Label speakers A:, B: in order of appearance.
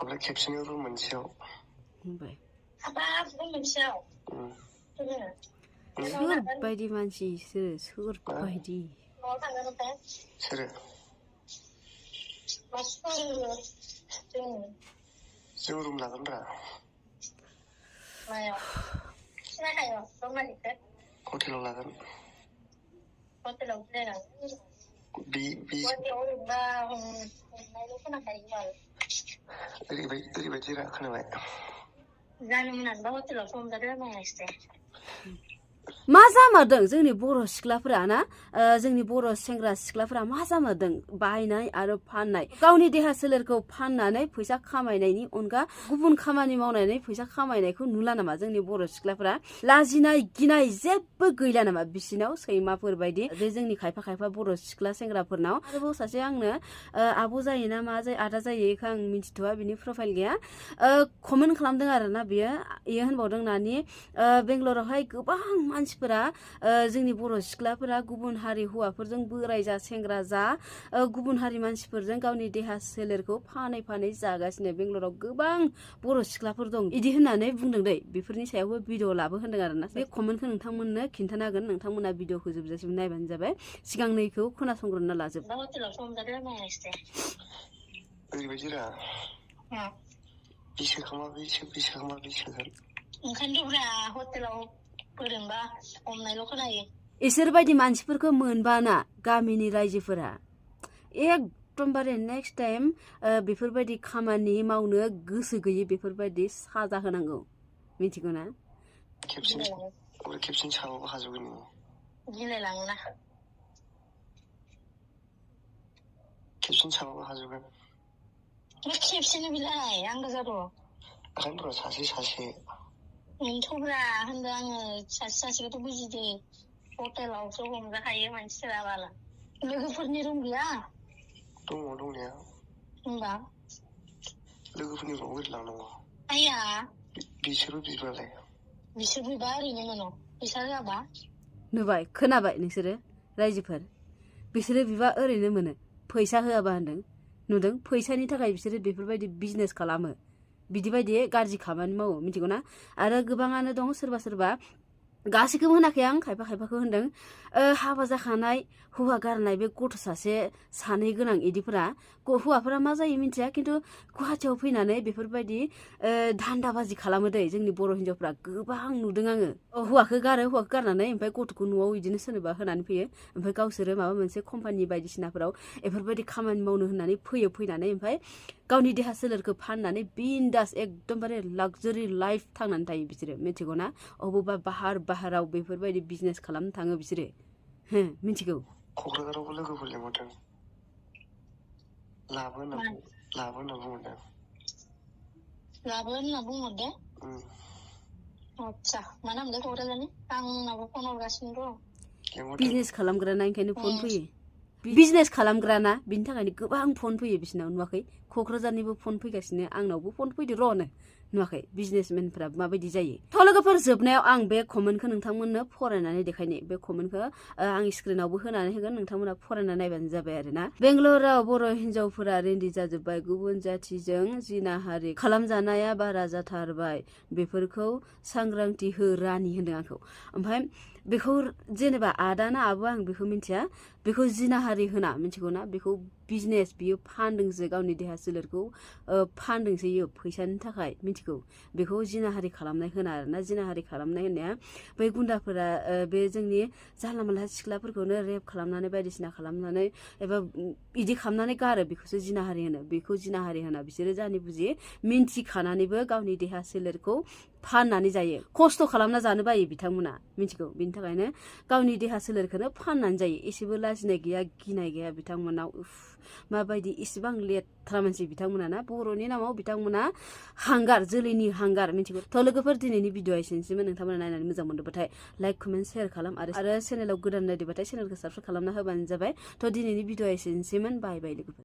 A: ओमफ्राय खेबसेनो रुम मोनसेयाव
B: बुंबाय
C: हाबाब रुम मोनसेयाव
B: सोर बायदि मानसि सोर बायदि
C: न'आव थांगोन ओमफ्राय
A: सोरो जों रुम लागोनब्रा
C: मायाव सिनायखायो रुम मालिकखौ
A: हटेलाव लागोन
C: हटेलाव
A: ओरैबायदि रा खोनाबाय
C: जानो मोनानोबा हटेलाव संजादो मायासै
B: मा जामारदों जोंनि बर' सिख्लाफोरा ना जोंनि बर' सेंग्रा सिख्लाफोरा मा जामारदों बायनाय आरो फाननाय गावनि देहा सोलेरखौ फाननानै फैसा खामायनायनि अनगा गुबुन खामानि मावनानै फैसा खामायनायखौ नुला नामा जोंनि बर' सिख्लाफोरा लाजिनाय गिनाय जेबो गैला नामा बिसिनाव सैमाफोर बायदि बे जोंनि खायफा बर' सिख्ला सेंग्राफोरनाव आरोबाव सासे आंनो आब' जायोना मा जायो आदा जायो बेखौ आं मिन्थिथ'वा बिनि प्रफाइल गैया कमेन्ट खालामदों आरोना बियो होनबावदों नानि बेंगलरावहाय गोबां मानसिफोरा जोंनि बर' सिख्लाफोरा गुबुन हारि हौवाफोरजों बोराय जा सेंग्रा जा गुबुन हारि मानसिफोरजों गावनि देहा सोलेरखौ फानै जागासिनो बेंगलराव गोबां बर' सिख्लाफोर दं इदि होननानै बुंदों दै बेफोरनि सायावबो भिडिअ लाबो होनदों आरोना बे कमेन्टखौ नोंथांमोननो खिन्थानो हागोन नोंथांमोना भिडिअखौ जोबजासिम नायबानो जाबाय सिगांनिखौ खोनासंग्रोना लाजोब
A: ओरैबायदि रा
C: ओंखायनोब्रा हटेलाव फोरोंबा हमनायल' खोनायो
B: इसोर बायदि मानसिफोरखौ मोनबाना गामिनि रायजोफोरा एकदमबारे नेक्स्ट टाइम बेफोरबायदि खामानि मावनो गोसो गैयै बेफोरबायदि साजा होनांगौ मिथिगौ ना
A: खेबसेनो साबाबो हाजोबगोन
C: गिलायलाङोना खेबसेनो बिलाय आं गोजाथ'
A: ओंखायनोब्रा सासे
C: नोंथ'ब्रा होनदों आङो सासेखौथ' बुजिदो हटेलावसो हमजाखायो मानसिफोरा बाला लोगोफोरनि रुम गैया
A: दङ दंनाया
C: होनबा
A: लोगोफोरनि रुमाव ओरै लांनांगौ
C: आया
A: बिसोरबो बिबालाय
C: बिसोर बिबा ओरैनो मोनो फैसा होआबा
B: नुबाय खोनाबाय नोंसोरो रायजोफोर बिसोरो बिबा ओरैनो मोनो फैसा होआबा होनदों नुदों फैसानि थाखाय बिसोरो बेफोरबायदि बिजनेस खालामो बिदि बायदि गाज्रि खामानि मावो मिथिगौ ना आरो गोबाङानो दं सोरबा गासैखौबो होनाखै आं खायफाखौ होनदों हाबा जाखानाय हौवा गारनाय बे गथ' सानै गोनां इदिफोरा हौवाफोरा मा जायो मिथिया खिन्थु गुवाहाटियाव फैनानै बेफोरबायदि धान्दाबाजि खालामो दै जोंनि बर' हिन्जावफ्रा गोबां नुदों आङो हौवाखौ गारनानै ओमफ्राय गथ'खौ न'आव बिदिनो सोरनोबा होनानै फैयो ओमफ्राय गावसोरो माबा मोनसे कम्पानि बायदिसिनाफोराव बेफोरबायदि खामानि मावनो होननानै फैनानै ओमफ्राय गावनि देहा सोलेरखौ फाननानै बिन्दास एकदमबारे लाक्जारि लाइफ थांनानै थायो बिसोरो मिथिगौ ना अबेबा बाहाराव बेफोरबायदि बिजनेस खालामनो थाङो बिसोरो मिथिगौ
A: क'क्राझारावबो लोगोफोर लेंहरदों लाबो होनना
C: बुंहरदों आतसा मा नामलै क'क्राझारनि आंनाबो फन हरगासिनो दं
B: बिजनेस खालामग्राना ओंखायनो फन फैयो बिजनेस खालामग्राना बिनि थाखायनो गोबां फन फैयो बिसिनाव नुवाखै क'क्राझारनिबो फन फैगासिनो आंनावबो फन फैदो र'नो नुवाखै बिजनेसमेनफोरा माबायदि जायो थ' लोगोफोर जोबनायाव आं बे कमेन्टखौ नोंथांमोननो फरायनानै देखायनि बे कमेन्टखौ आं स्क्रिनावबो होनानै होगोन नोंथांमोना फरायना नायबानो जाबाय आरोना बेंगलराव बर' हिन्जावफोरा रेडि जाजोब्बाय गुबुन जाथिजों जिनाहारि खालामजानाया बारा जाथारबाय बेफोरखौ सांग्रांथि हो रानि होनदों आंखौ ओमफ्राय बेखौ जेनेबा आदाना आबो आं बेखौ मिन्थिया बेखौ जिनाहारि होना मिथिगौ ना बेखौ बिजनेस बियो फानदोंसो गावनि देहा सोलेरखौ फानदोंसो इयो फैसानि थाखाय मिथिगौ बेखौ जिनाहारि खालामनाय होना आरोना जिनाहारि खालामनाय होननाया बै गुन्दाफोरा बे जोंनि जानला मानला सिख्लाफोरखौनो रेप खालामनानै बायदिसिना खालामनानै एबा इदि खालामनानै गारो बेखौसो जिनाहारि होनो बेखौ जिनाहारि होना बिसोरो जानि बुजि मिन्थिखानानैबो गावनि देहा सोलेरखौ फाननानै जायो खस्थ' खालामना जानो बायो बिथांमोना मिथिगौ बिनि थाखायनो गावनि देहा सोलेरखौनो फाननानै जायो एसेबो लाजिनाय गैया गिनाय गैया बिथांमोनाव माबायदि इसेबां लेथ्रा मानसि बिथांमोना ना बर'नि नामाव बिथांमोना हांगार जोलैनि हांगार मिथिगौ थ' लोगोफोर दिनैनि भिडिअ एसेनोसैमोन नोंथांमोना नायनानै मोजां मोनदोंबाथाय लाइक कमेन्ट शेयार खालाम आरो चेनेलाव गोदान नायदोंबाथाय चेनेलखौ साबस्क्राइब खालामना होबानो जाबाय थ' दिनैनि भिडिअ एसेनोसैमोन बाय लोगोफोर